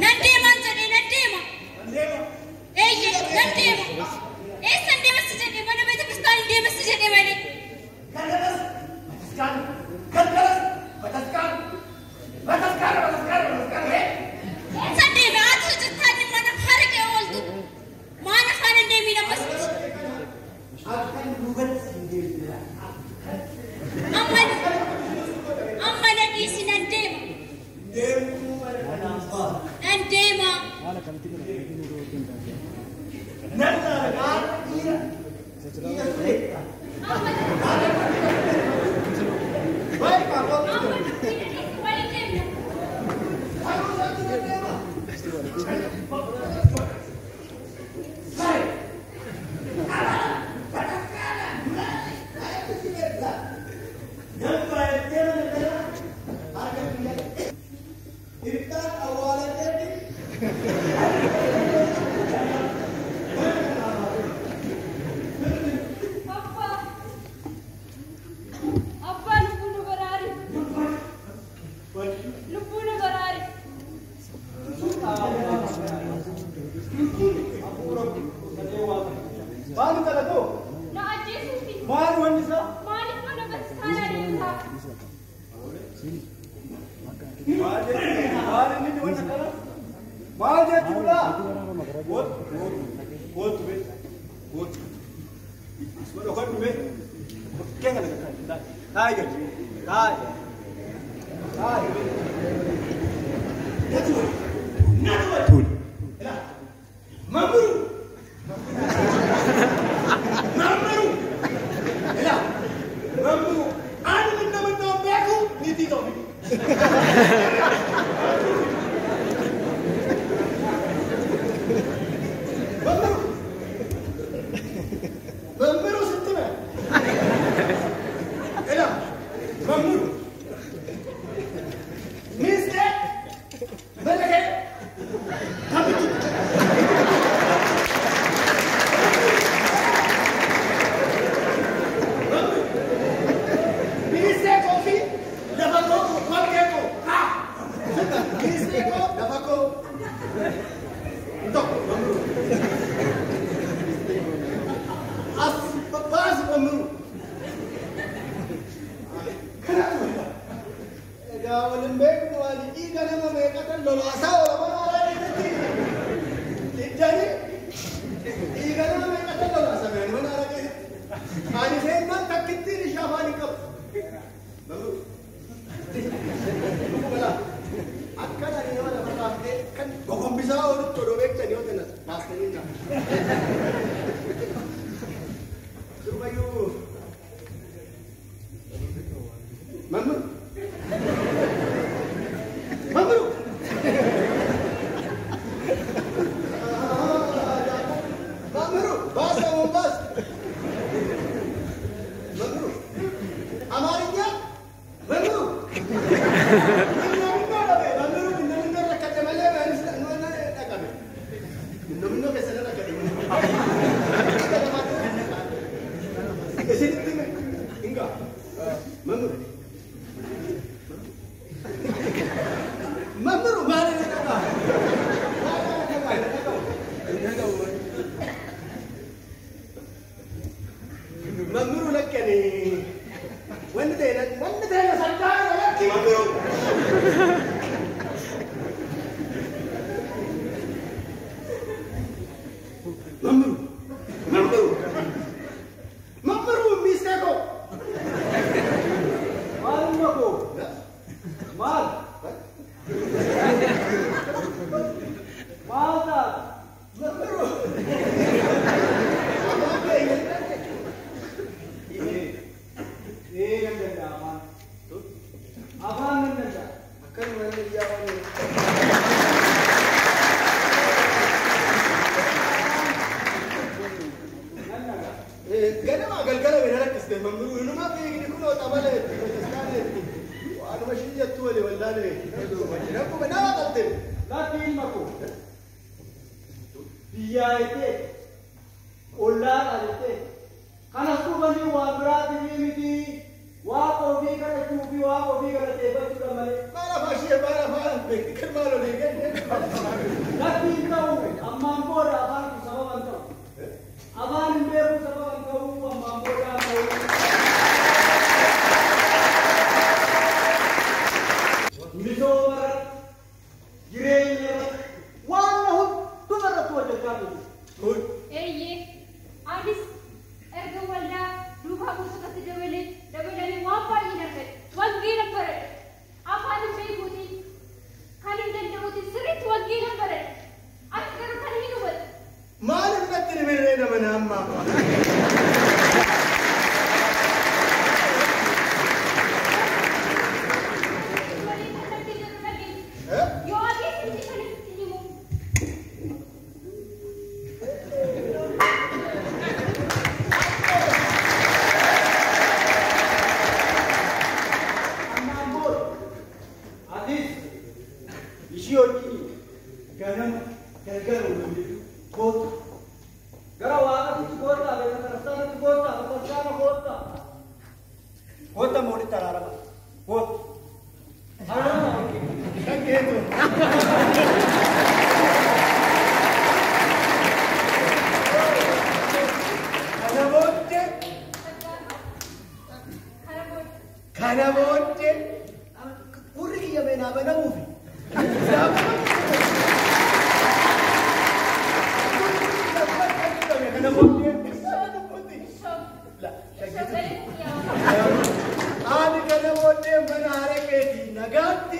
Nan deemaan jedhee nan deema. Eeyyee nan deema. Eessan deemas jedhee mana beeta kiristaanii deemas jedhee malee. Galgalas bataskaana galgalas bataskaana bataskaana bataskaana bataskaana. Eessan deeme ati hojjettaani mana harqee ooltu. Maal afaan hin deemiin ammas miti. Akkan duubatti hin deebine. Amma na dhiisi nan deema. Deemtuu mana kanaan ba'a. Nan deema. Nan laala dhiira dhiira ture. Amma Baay'ee kaafoo. amma na dhiisi waliin deemna. Abbaa. Abbaa lubbuu nu baraari. Lubbuu nu baraari. Maal kadhatoo? Na ajjeesuufi. Maal wanni isaa? Maaliif mana bataskaanaa deemtaa? Maal jechuudha? Maal inni wanta kana? Maal jechuudha? Kootu be. Kootu. Isuma dhokadhu be. Kokkee kana kakkaati. Taayi gadi. Taayi. Taayi. Natu. Mamuru. Mamuru. Ila. Mamuru. Ani minna minna beeku niitii ta'u. Mamuru. Mamuru sitti mee. Ila. Mamuru. Miiste. Balagee. Taphatu. Miiste koo fi lafa koo warqee koo haa. Miiste koo lafa koo. Tokko mamuru. As baasi mamuru. Egaa waliin beeknu waan dhiiga nama meeqatan lolaasaa oola mana haaraa keessatti. Ijjanii dhiiga nama meeqatan lolaasa meeni mana haaraa keessatti. Ani seenaan takkittiin ishee afaan hin qabu. Mamuru. Akkan ani nama lafa kaaftee kan gogombisaa oolutti odoo beektanii yoo ta'an baastanii na. Sirumayyuu. Mamuru. Mamuru. Mamuru. Baasa moo baasa. Mamuru. አማርኛ መምህሩ መምህሩ መምህሩ ለቀኔ ወንድ ወንድ መምህሩ መምህሩ መምህሩ መምህሩ ሚስቴ እኮ Maal koo? Maal? Maal taata? መምህሩ Ee nan danda'a afaan. Afaan nan danda'a. Akkanuma namni biyya afaan Nan dhaga'a. Ganama galgala bira rakkiste መምህሩ inuma beekni kunoo xabala itti bataskaana itti waanuma ishii jettu wali wallaale rakkuma nama qalte. Lakki ilma koo. Biyyaa jettee ollaa dhalettee kanas dhufanii waan biraatii miti waaqa ofii kadhachuu fi waaqa ofii galateeffachuudha malee. Maal afaan ishee maal afaan beekni kan maal olii gadi. Baafama. Waliin kallattii jedhu dhageessi. Yoo ageessi kan itti himu. Ammaan booda atis ishii wajjin ganama galgala waliin kootu. Gara waaqatti koottaa, beeka kiristaanatti koottaa, kiristaana koottaa. Koottaa walitti araarama. Kootu. Araarama waliin. Dhaggeetu. Kana booddee Kana booda. kana booddee gurri kiyya meenaa banamuufi. Naa banamuufi. Kana booddee Ishoo. La, Ishoo dhaggeetu. galii yaa. Ani kana booddee mana haraqeeti nagaatti.